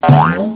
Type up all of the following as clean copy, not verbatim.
Mana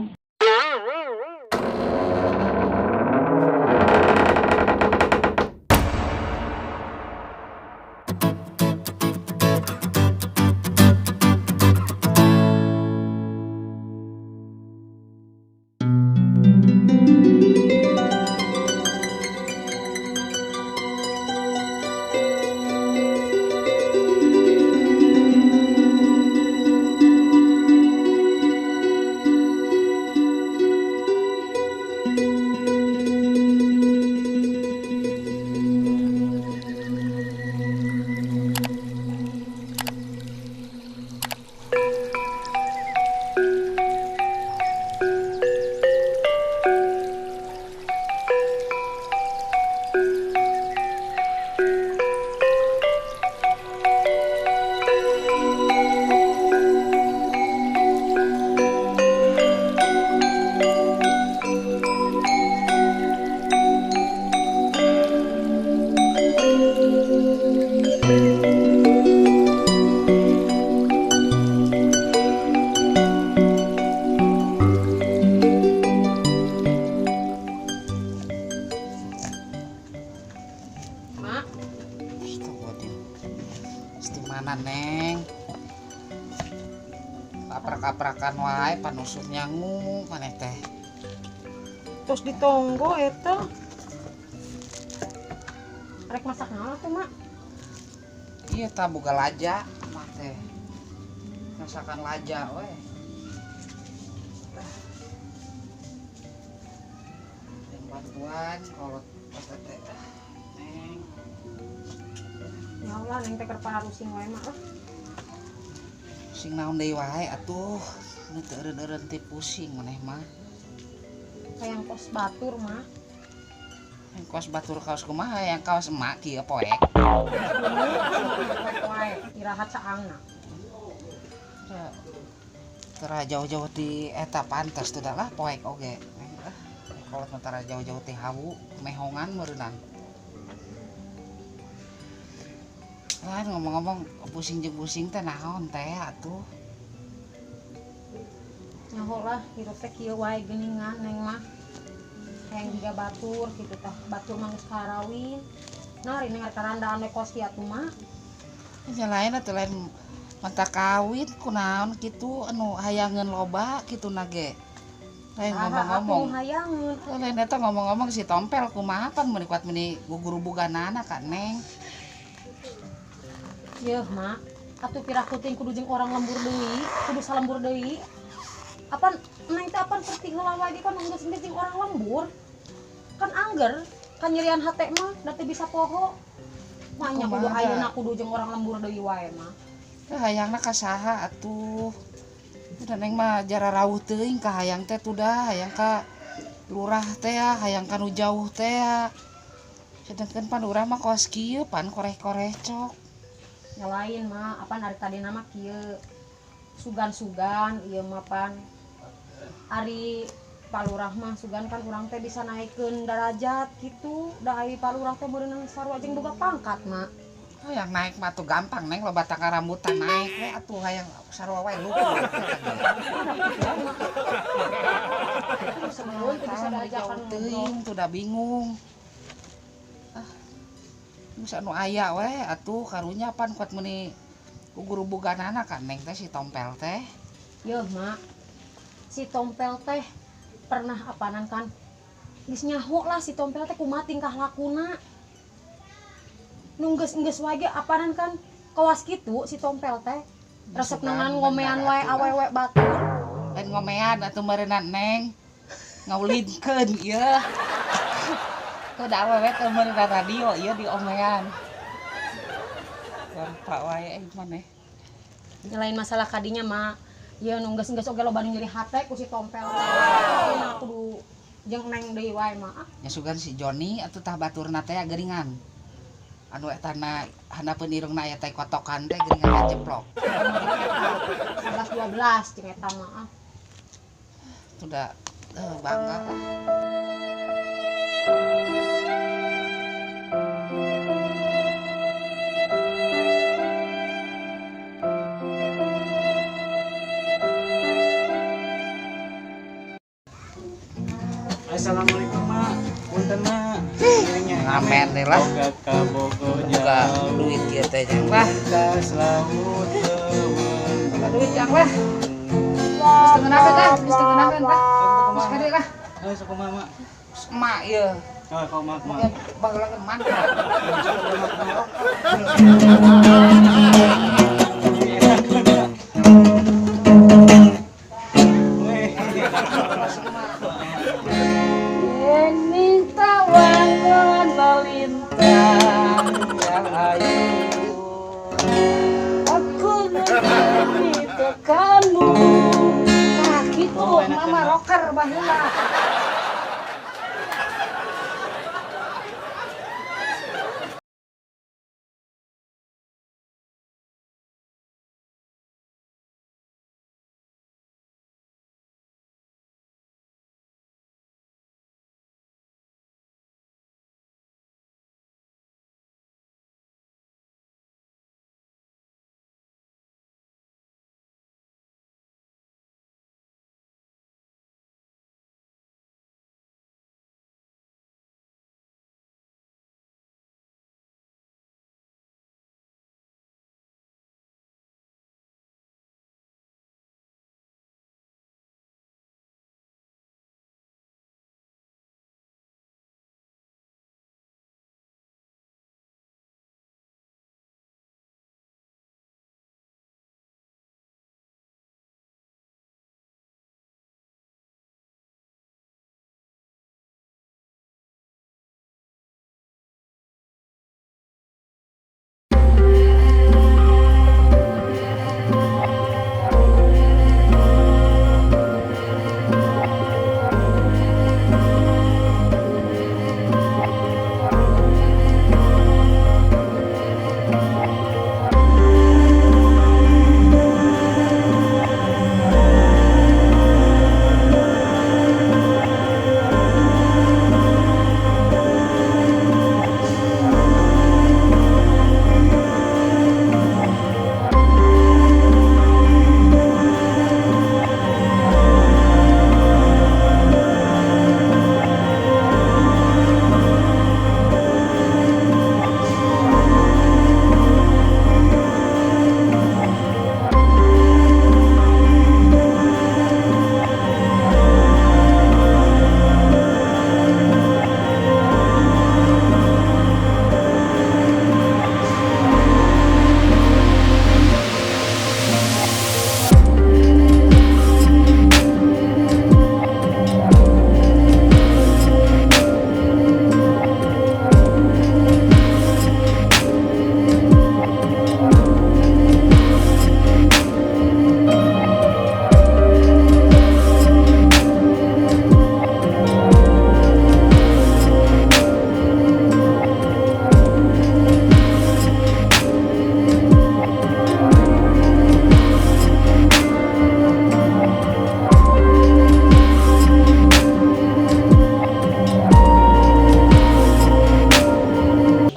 Neng? Kaprak-kaprakan wae panusuk nyangu maneh teh. Terus ditonggo eta. Rek masak naon atuh, Mak? Iya tah boga laja mah teh. Masakan laja we. Yang bantuan kolot pas teh. Neng. Ya Allah, neng teh keur parusing wae mah. Pusing naon deui wae atuh. Nu teu eureun-eureun teh pusing maneh mah. Hayang kos batur mah. Hayang kos batur kaos kumaha hayang kaos emak kieu poek. Poek wae, irahat saangna. Tara jauh-jauh ti eta pantes teu lah poek oge. Kolot mah tara jauh-jauh ti hawu mehongan meureunnan. Lain ngomong-ngomong pusing jeung pusing teh naon teh atuh. Nyaho lah hirup teh kieu wae geuningan neng mah. Hayang jiga batur kitu tah, batur mah geus karawin. Nah, ari neng tarandaan we kos kieu atuh mah. Nya lain atuh lain mata kawin kunaon kitu anu hayangeun loba kitu na ge. Lain ngomong-ngomong. Hayangeun. Lain eta ngomong-ngomong si Tompel kumaha pan meuni kuat meuni gugurubuganana ka Neng. Yeuh, Mak. Atuh pirakuting kudu jeung orang lembur deui, kudu salembur deui. Apan neng teh apan perti heula wae ge kan geus jeung orang lembur. Kan angger, kan nyerian hate mah da teu bisa poho. Mah nya kudu ayeuna kudu jeung orang lembur deui wae mah. Teh hayangna ka saha atuh? Udah neng mah jara rauh teuing ka hayang teh tudah, hayang ka lurah teh ya, hayang ka nu jauh teh ya. Sedangkan pan urang mah kos kieu pan koreh-koreh cok. Nya lain mah, apan ari tadi nama kieu sugan-sugan ieu mah pan ari palurah mah sugan kan urang teh bisa naikeun darajat kitu, da ari palurah teh meureunang sarua jeung boga pangkat mah. Hayang naik mah tuh gampang Neng, loba tangga rambutan naik we atuh hayang sarua wae lupa. Sebelum teu bisa diajakan teuing tuh da bingung. Bisa nu aya we atuh karunya pan kuat meuni gugurubuganana ka Neng teh si Tompel teh. Yeuh, Mak. Si Tompel teh pernah apanan kan? Geus nyaho lah si Tompel teh kumaha tingkah lakuna. Nu geus-geus wae ge apanan kan kawas kitu si Tompel teh. Resep nengan ngomean wae awewe batur. Lain ngomean atuh meureunna Neng. Ngaulinkeun ieu. Udah awewe teh meureun radio ieu diomean. Bapak wae maneh. Lain masalah kadinya mah, ieu nu geus-geus oge loba nu nyeri hate ku si Tompel teh. Nah kudu jeung neng deui wae mah. Nya sugan si Joni atuh tah baturna teh geuringan. Anu eta na handapeun irungna aya teh kotokan teh geuringan jeplok. 11 12 jeung eta mah. Sudah bangga lah. Assalamualaikum mak. Punten mak. Ngamen deh lah. Buka duit kieu teh jang lah. Buka duit jang lah. Geus teu ngeunakeun tah, geus teu ngeunakeun tah. Geus kade lah. Eh, sok kumaha mak? Emak ieu. Oh, kumaha kumaha. Baheula ge mantap. Yen minta wangon melintang yang ayu, aku tekanmu. Nah gitu, mama rocker baheula.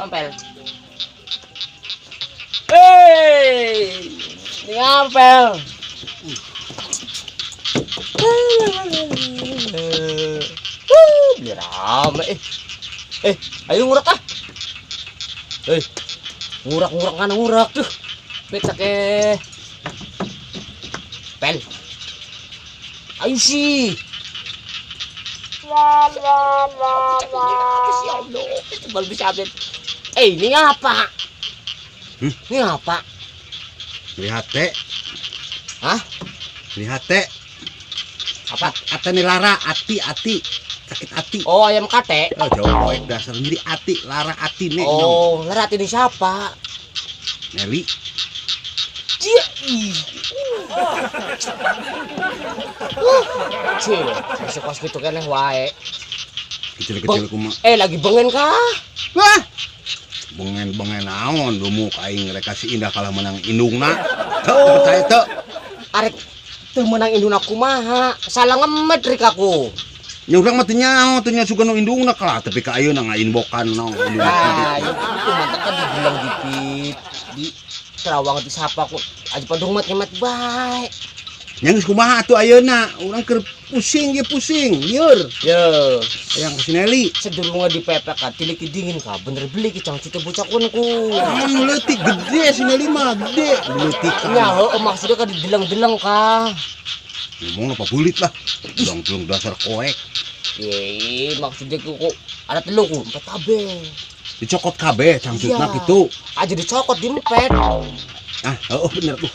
Tompel. Hey, ini ngapel. Beli rame. Ayo ngurak ah. Ngurak-ngurak mana ngurak tuh. Becak Pel. Ayo sih. Ini ngapa? Ini ngapa? Beli hate. Hah? Beli hate. Apa? Ate nih lara, ati, ati. Sakit ati. Oh, ayam kate. Oh, jauh poek dasar nyeri ati, lara ati nih. Oh, lara ati nih siapa? Nelly. Cia. Kecil, masuk kos gitu kan wae. Kecil-kecil kuma. Lagi bengen kah? Wah. Bengen-bengen naon lumuk aing rek kasih indah kalah menang indungna. Teu percaya teu. Arek teu menang indungna kumaha? Salah ngemet rik aku. Nya urang mah teu nyaho teu nya sugan nu indungna kalah tapi ka ayeuna ngainbokan naon indungna. Nah, itu mantap kan dibilang di Terawang di sapa ku aja padung mat ngemet bae. Nya geus kumaha atuh ayeuna? Urang keur pusing ge pusing, lieur. Ye, Hayang ka si Nelly. Sedurunge dipepek ka tiliki dingin ka bener beli ki cangcut bocah kun ku. Naon nu leutik gede si Nelly mah gede. Leutik Nya heueuh maksudnya ka dideleng-deleng ka. Ngomong apa bulit lah. Belum-belum dasar koek. Ye, maksudnya ku kok ada telu ku empat kabeh. Dicokot kabeh cangcutna Iya. kitu. Aja dicokot diempet. Ah, oh bener tuh.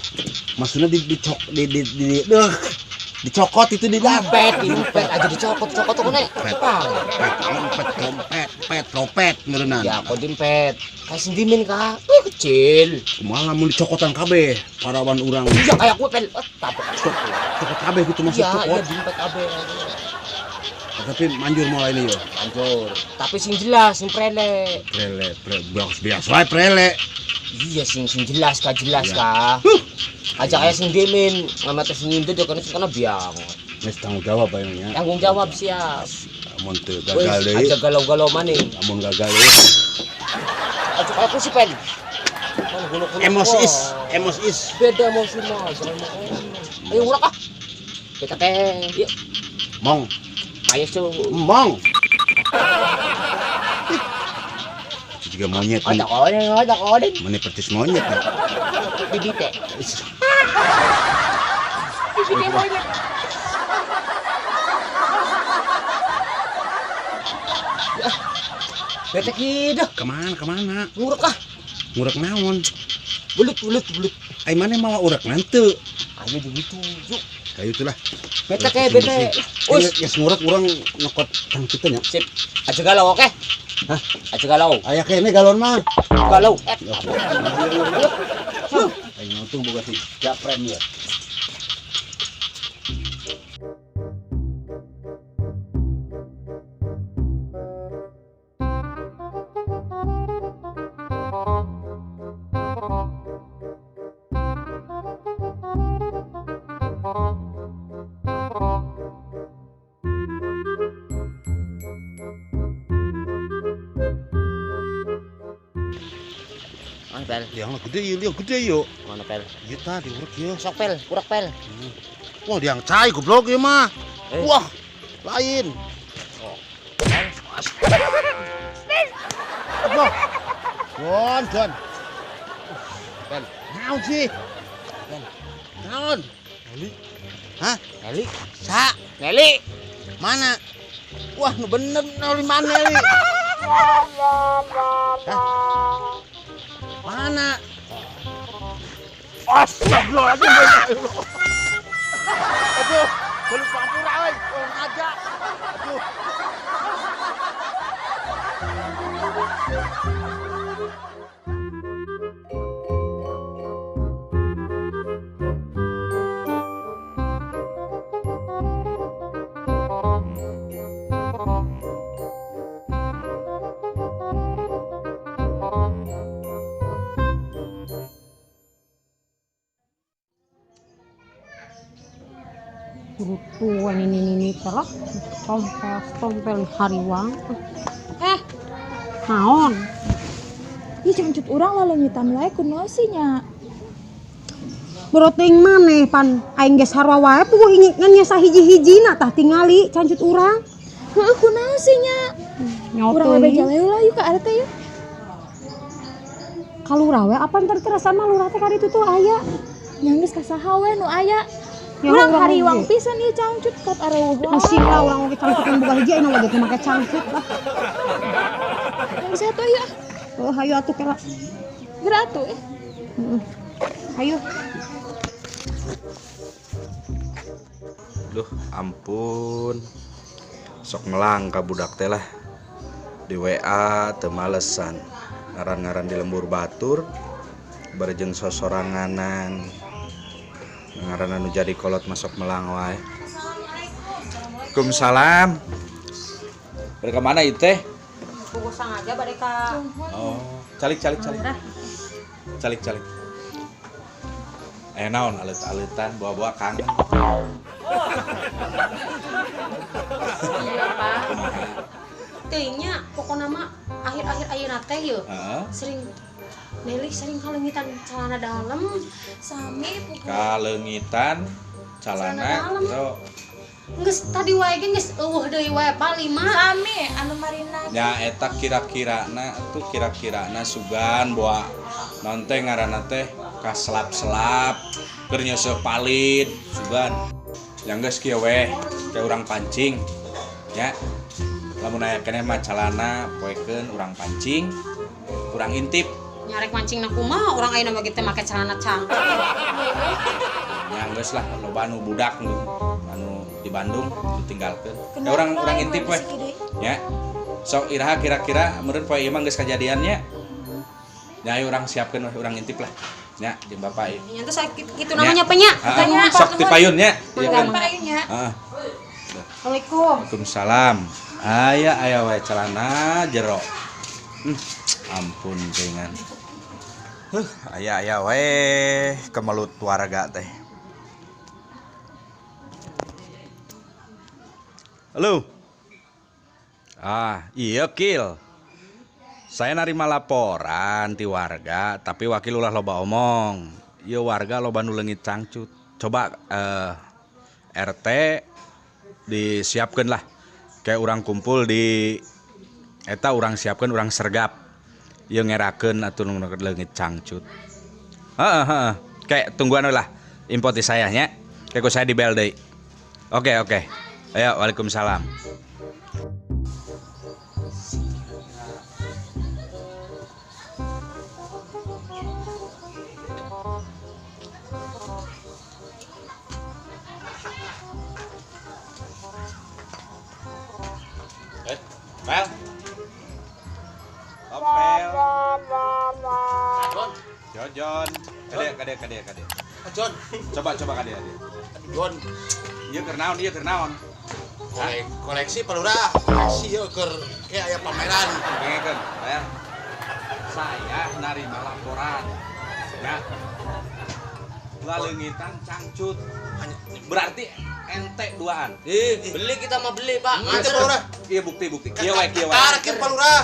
Maksudnya di dicok di di di deh. Dicokot itu di dalam. Empet, diempet aja dicokot, cokot tuh nek. Pet. Pang. Pet, empet, trompet, pet, tropet meureunana. Ya kok diempet. Kayak sindimin ka. Kecil. Kumaha lamun dicokotan kabeh parawan urang. Iya kayak gue pel. Tabok. Cokot kabeh gitu maksud Iya, cokot. iya diempet kabeh. Tapi manjur mulai ini yo. Manjur. Tapi sing jelas sing prele. Prele, prele, biasa wae prele. Iya sing sing jelas ka jelas Iya. ka. Aja kayak sing dimin, ngamate sing nyindir dia kana kana biang. Geus tanggung jawab ayeuna nya. Tanggung jawab siap. Amun teu Wes, gagal deui. aja galau-galau maning. Amun gagal deui. Aja kayak aku sih pen. Kan gulu-gulu. Emosi is, emosi is. Beda emosi mah, jangan mau. Ayo urak ah. Kita teh. Yuk, Mong, ayo su. mong. Itu juga monyet nih. Ada koden, ada koden. Mana percis monyet nih. Bibite. Bibite monyet. Bete kieu. Kemana kemana? Ngurek ah. Ngurek naon? Belut, belut, belut. Ai mana mawa urek nanti? Ayo begitu. Yuk. Kayak itulah. Bete kayak bete. Us. Us, ngurek urang nyokot cangcutan ya. Sip. Aja galau oke? Hah? Aja galau. Aya kene galon mah. Galau. Aing untung boga si japrem ya. Mana pel? Yang gede yuk, yang gede yuk. Mana pel? Ieu tah diurek yeuh. Sok pel, urek pel. Wah, diang cai goblok ieu mah. Eh. Wah, lain. Oh. Wah. Don, don. Pel. Naon sih? Pel. Naon? Nelly. Hah? Nelly. Sa, Nelly. mana? Wah, nu bener Nelly mana Nelly? Hah? Mana? Astagfirullahaladzim. Aduh, belum pampura euy, urang aja. Aduh. Butuhan ini telah tompel tompel hariwang. Naon? Ih cangcut urang laleungitan wae kunaon sih nya. Boro teuing maneh pan aing geus sarua wae puguh ngan nya sahiji-hijina tah tingali cangcut urang. Heueuh kunaon sih nya? Nyawa Urang teuing. beja we lah yuk ka RT yuk. Ka lurah we apan tadi terasa mah lurah teh kaditu tuh aya. Nya geus ka saha we nu aya. Ya, Urang urang hariwang oge. pisan ieu cangcut kot areueuh wae. Pusing lah urang oge cangcut yang boga hiji ayeuna oge teu make cangcut lah. Yang bisa atuh yuk. Heuh hayu atuh kela. Geura atuh eh. Heeh. Hayu. Duh, ampun. Sok melang ka budak teh lah. Di WA teu malesan. Ngaran-ngaran di lembur batur barejeng sosoranganan. Ngaran anu jadi kolot masuk melang wae. Waalaikumsalam. Bade ka mana ieu teh? Puguh sangaja bade ka Oh, calik calik calik. Calik calik. Aya naon alet-aletan bawa-bawa kangen. Iya, Pak. Teuing nya pokona mah akhir-akhir ayeuna teh yeuh. Heeh. Sering Nelly sering kaleungitan celana dalam. Sami puguh. Kaleungitan Calana jero. Geus tadi wae ge geus eueuh deui wae Pak 5. Sami anu marina. Nya eta kira-kirana tuh kira-kirana sugan boa naon teh ngaranna teh kaselap-selap keur nyeuseuh palid sugan. Yang geus kieu weh, ke urang pancing. Ya. Lamun aya keneh mah calana poekeun urang pancing, urang intip. Nyarek mancing na kumaha urang ayeuna mah teh make celana cangcut. Nya geus lah loba anu budak anu di Bandung ditinggalkeun. Ya urang intip weh. Ya. Sok iraha kira-kira meureun poe ieu mah geus kajadiannya. Ya ayo urang siapkeun weh, urang intip lah. Nya jeung bapak ieu. Nya teh kitu namanya penya. Sok tipayun nya. Ieu kan. Heeh. Assalamualaikum. Waalaikumsalam. Aya aya wae celana jero. Ampun dengan. Aya aya wae kemelut warga teh. Halo. Ah, iya Kil. Saya narima laporan ti warga, tapi wakil ulah loba omong. Ieu warga loba nu leungit cangcut. Coba RT disiapkeun lah. Kayak urang kumpul di eta urang siapkeun urang sergap. Ieu ngerakeun atuh nu leungit cangcut. Heeh heeh. Kayak tungguan lah info ti saya nya. Kayak ku saya di bel deui. Oke oke. Ayo waalaikumsalam. Pel. Topel. Jojon. Kade kade kade kade. Jon. Coba coba kade kade. Jon. Ieu keur naon, ieu keur naon? Koleksi Pak Lurah, koleksi ieu keur ke aya pameran. Dengekeun, Pel. Saya narima laporan. Ya. Laleungitan cangcut. Berarti ente duaan. Beli kita mah beli, Pak. Mantap Pak Lurah. Iya bukti-bukti. Iya wae, iya wae. Tarik Pak Lurah.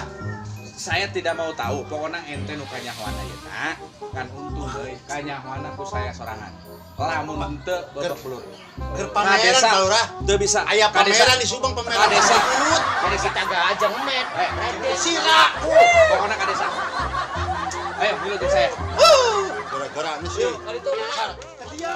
Saya tidak mau tahu, pokoknya ente nu kanyahoana ieu na, kan untung euy, kanyahoana ku saya sorangan. Lamun henteu bebek belur. Keur pameran Pak Lurah. Teu bisa. Aya pameran di Subang pameran. Ka desa. Ka desa. Kita gak aja ngemet. Sira. Pokoknya ka desa. Ayo, milu jeung saya. Gara-gara ini sih. Kali itu. Iya.